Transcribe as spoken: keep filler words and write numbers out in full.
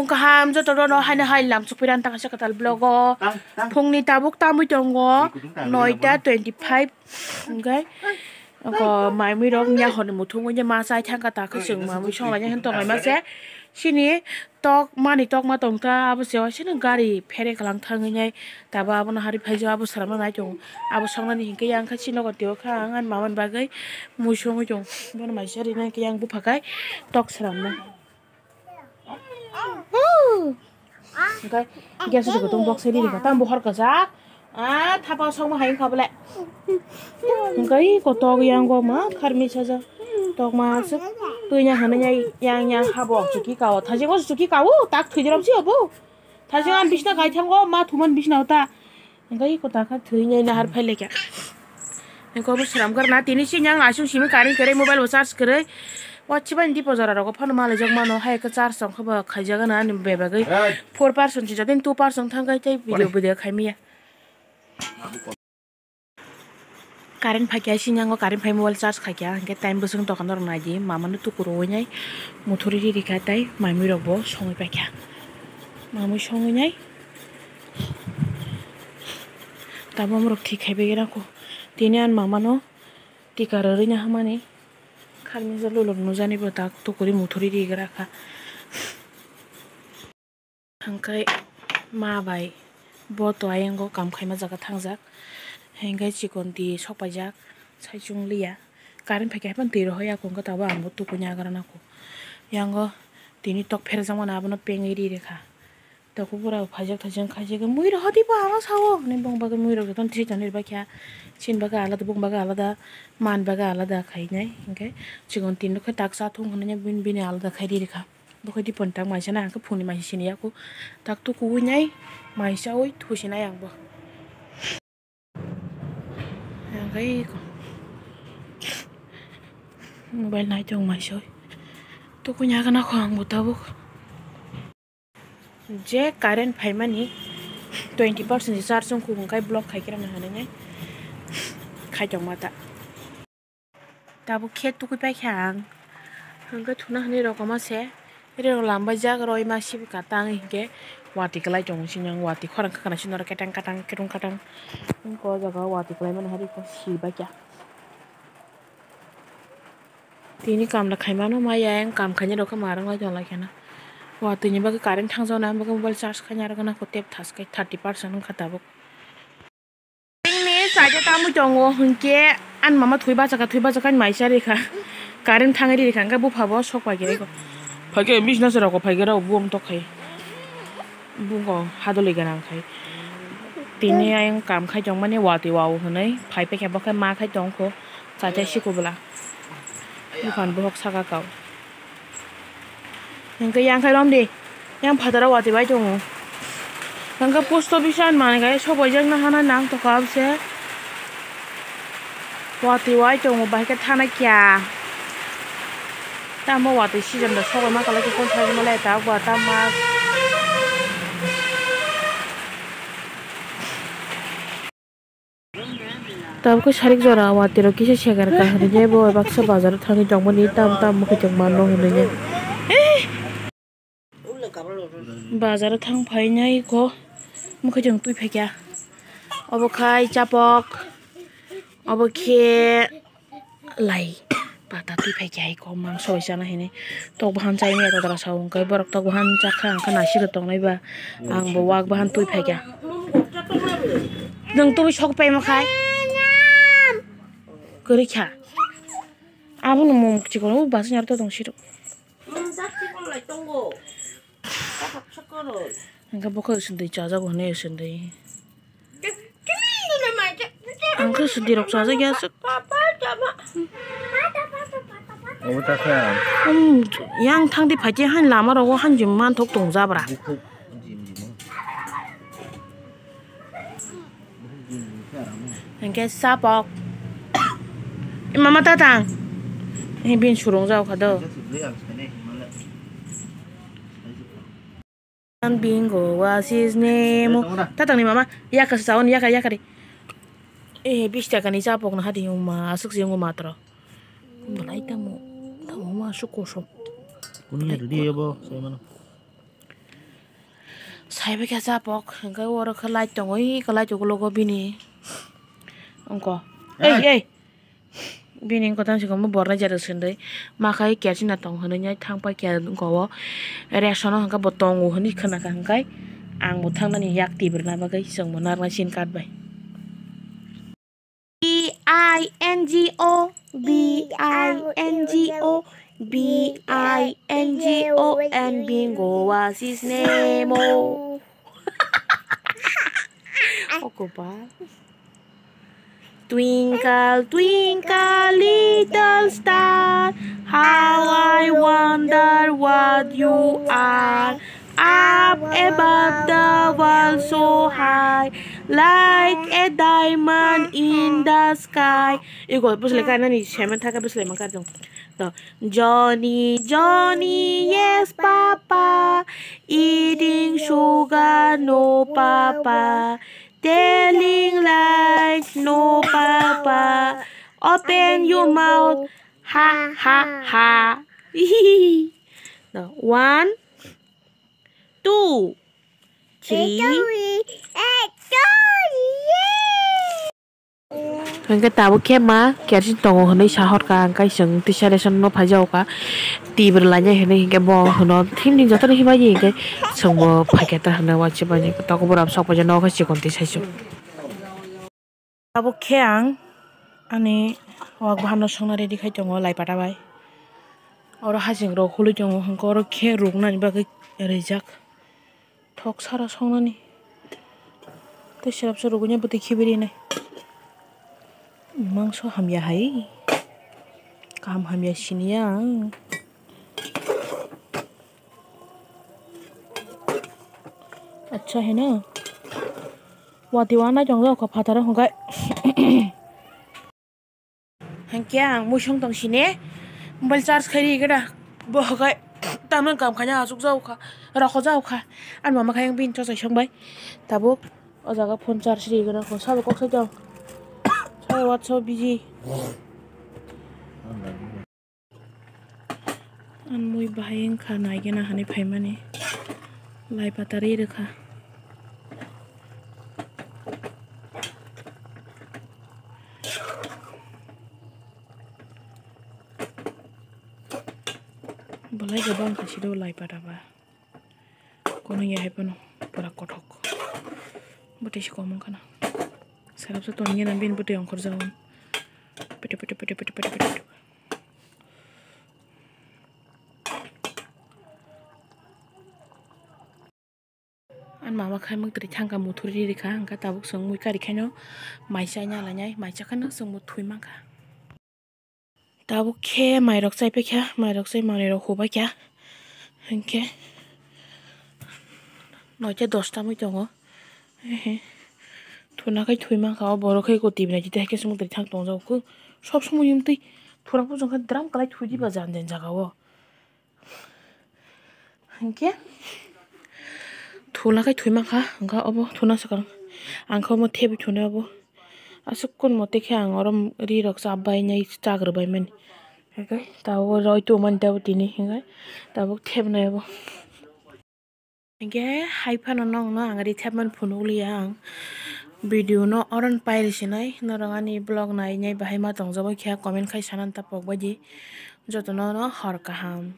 Kaham joto no haino hai lam chukpui rani tangsa kwtal vlog o. Phungni tabuk tamwi tongo noita twenty five. Hwnkhe oko maimui rok nya hwnwi muthungwi ma chai thangkha, takhe chwng maimui songlaina hwn tonglaima se. Chini tok mani tok ma tongkha, abo se waisano gari phere kalang thangwi nai. Tabo abono hari phaijo, abo swnamna nai tongo. Abo songnani hinkhe yang kha chini nogo tio kha ang ani mama ni bagwi mui songwi tongo. Bono maisa rinai khe yang bupha khai tok swnamna. Hwnkhe gas rwgwi tong box sai rikha, tamo bo hor kwchak. Ah, thapa songma hai wngkha bole. Hwnkhe iko tok yang go ma kharmi saja. Tok ma aswk twi nya hwnwi yang yang habo chuki kao. Thajingo chuki kao, tak thwi dirom si obo. Thajingo ang bisna kai thango, ma thuman bisna ta. Hwnkhe iko takha thwi nai nahar phai laikha. Hwnkhe obo swnam kwrwna tini sini ang aswk simi current kwrwi mobile bo charge kwrwi. Wachiba ni dipo jora rogo phano malaijak mano hai khe charge tong khe bo khaijak ani bebagwi four percent si jatini two percent thang khe tei video video khaimaya. Current phaikha sini ang o current phai mobile charge khaikha hwnkhe time bwswk dokan norok naidi mama no tuku rwui nai muthuri riri kha tei maimui rok bo songwi paikha mamui songwi nai. Tabuk amorok thik khai bai rw kho. Tini ani mama no tika rwrwi nw hamani kharmisa lulok nujani bo tak tukuri muthuri ri gra kha. Hwnkhe ma bai bo to ayang o kam khaima jaga thangjak. Hwnkhe chikon twi sok paijak sai chwng liya. Current phaikhe haphano twi rohor ya kho, hwnkhe tabuk ang bo tukuni agra nw kho. Yang o tini tok pherjak mani abono pengwi ri rw kha. Tabuk bura bo phaijak thaijak khai jagwi mui rohor di bo ano sao hinwi bung bagwi mui rok jotono twi tongwi rwbaikha. Chini bagwi alada bung bagwi alada man bagwi alada khainai hinkhe chikon tini khe tak cha thung hinwi bini bini alada khai ri rwkha. Bo khe di pon tak maisa na hinkhe phungni maisa sini yaku tak tukuwi nai maisa wi thusinai ang bo. Hwnkhe mobile nai tong maisoi. Tukui ya gana kho ang bo tabuk. Je current phaimani twenty percent charge wngkhu hwnkhe block khai khe rwna hwnwi khai tongma ta. Tabuk khe tukui paikha ang. Hwnkhe thuna hwnwi rokoma se. Rw lambai jak roi ma sibika tang hinkhe watwi kwlai tongo sini ang watwi khorang khakana sini oro ketang katang ketong katang. Wngkha o jaga o watwi kwlai mani hari khe sibakya. Tini kamla khaimano maya yang kam khainai rok khe ma rwng lai tong lai kheno. Watwi ni bagwi current thangjaknai bagwi mobile charge khaina rwgwna kho tep thas khe thirty percent wngkha tabuk. Bini side o tamwi tongo hinkhe ani mama thwi bachakha thwi bachakha ani maisa rikha current thangwi rikha hinkhe bupha bo sok paikha eko. Phaikhe business rok phaikhe rok buwang tok khai bungo hadoli gana khai tini ayang kam khai tongmani watwi wao hinwi phai paikha bo khe ma khai tongkho chaithai sikubla buphang bohok saka kau. Hwnkhe yang khai romdi, yang phataro watwi bai tongo. Hwnkhe post office ani manwi khe sobaijak nahana nang tongkha abse. Watwi wai tongo, bahai khe thana kya. Tamo watwi season da sogwi ma kwlai khe kon sajima lai ta, bwa tama. Tabuk khe sarik jora watwi rok kisa segar kaham hinwi bo baksa bazar o thangwi tongmani tam tam mwkhwtwng mano hinwi. Bazar o thang phainai kho mwkhwtwng twi phaikha. Obo khai chapok, obo khe. Lai pata twi phai khe hai kok mangso bai chana hinwi tok bahan chai maya todra sao hwnkhe borok tok bahan chakha hwnkhe naisik rw tongnai ba ang bo wak bahan twi phai kha nwng tubui sok paima khai kwrwi kha abono mung chikon o bachai aro tong siro. Hwnkhe bo khe swndwi chajago hwnwi swndwi. Ang khe swndwi rok chajakya aswk. Obo ta khe. Um, yang thangdi phaikhe han lama rogo han jum manthok tongjabra. Bukhuk jim jimo. Hwnkhe sapok. Mama tatang. He bin surung jao kha do. Bingo was his name. Tatang ni mama yakar sa on yakar yakar. Eh, bis taka ni sapok na hadi ma aswk si matro. Belai tamo. Tamo ma aswk kosom. Kunya dudi ebo sai mano. Saibai khe chapok, hwnkhe oro khe light tongo, iko light ukulogo bini. Wngkha. Ei, ei. Bini wngkha tang sikon bo bornai jera sendai. Ma khai kerosene tong hwnwi thang pai khe wngkha o. Ration o hwnkhe bo tongo hwnwi khna kha hwnkhe ang bo thangnani yak tibirna bagwi chwng bo narwknai sin card bai. B I N G O, B I N G O, B I N G O, and bingo was his name, oh. Oh, kopal. Twinkle, twinkle, little star, how I wonder what you are. Up above the world so high, like a diamond in the sky. Iko bwsle kainani semen thaka bwsle man kar dong. To, Johnny, Johnny, yes, Papa. Eating sugar, no, Papa. Telling lies, no, Papa. Open your mouth, ha, ha, ha. No, one, two, three. Hwnkhe tabuk khe ma kerosene tongo hwnwi sa hor kha, hwnkhe chwng tisa ration no phai jak kha, tibir lainai hwnwi, hwnkhe bo hwno thim thim jotono hibai di, hwnkhe chwng bo phai khe ta hwnwi uansukmani tabuk borok sok paijak nogo khe chikon twi saichung. Tabuk khe ang ani wak bahan no songna ready khai tongo lai pata bai. Oro haching rok hului tongo, hwnkhe oro khe ruknani bagwi rijak. Thok sara songnani. Tei selabsa rugui bwtwi khibirinai. Mangso hamya hai. Kaham hamya siniya ang. Acha heno. Wati wanai tong kha phataro hwnkhe. Hwnkhe ang muisung tong sini mobile charge khai ri gana. Bo hwnkhe tamni kam khaina achuk jak kha, rokho jak kha. Ani mama khe ang bini chosai song bai tabuk o jaga phone charge ri gana kho sabo kok sai tong. Sabo WhatsApp busy. Ang mui bahai wngkha naigena hinwi phaimani lai pata ri rwkha. Belai kwbang kha siro lai pata ba. Kono ya hai phano pura kothok. Bwtwi se kom wngkha na. Sarapsa tongya na bini bwtwi ongkhorjago. Pete pete pete pete pete pete. Ani mama khai mwktwrwi thangkha muthuri rikha, hwnkhe tabuk chwng mui kari khaino mai chaina lainai, mai chakhano chwng bo thwi mankha. Tabuk khe mairok chaipaikha, mairok chai manwirok hubaikha, hwnkhe noita dosta wngwi tongo. Ehe. Thuna khai thwi mankha o borok khai eko tibinai tite haikhe se mwktwrwi thang tongjago khe sob somoi wngtwi thuna bujong khe dram kwlai thwi diba jan jan jagao. Hinkhe thula khai thwi mankha, hwnkhe obo thuna swkang. Ang khe omo thebwi thunai obo. Aswk kun mote khe ang oro ri rok chap bai nai chak rwbai mani. Hwnkhe tabuk roi tongmani tabuk tini, hwnkhe tabuk thebnai obo. Hwnkhe hai phano nokno ang ri thepmani phunukliya ang. Video no oron pairi sinai, norok ani vlog nai nai bahai ma tongjago khe comment khai sanani ta pokbai di. Jotono no hor kaham.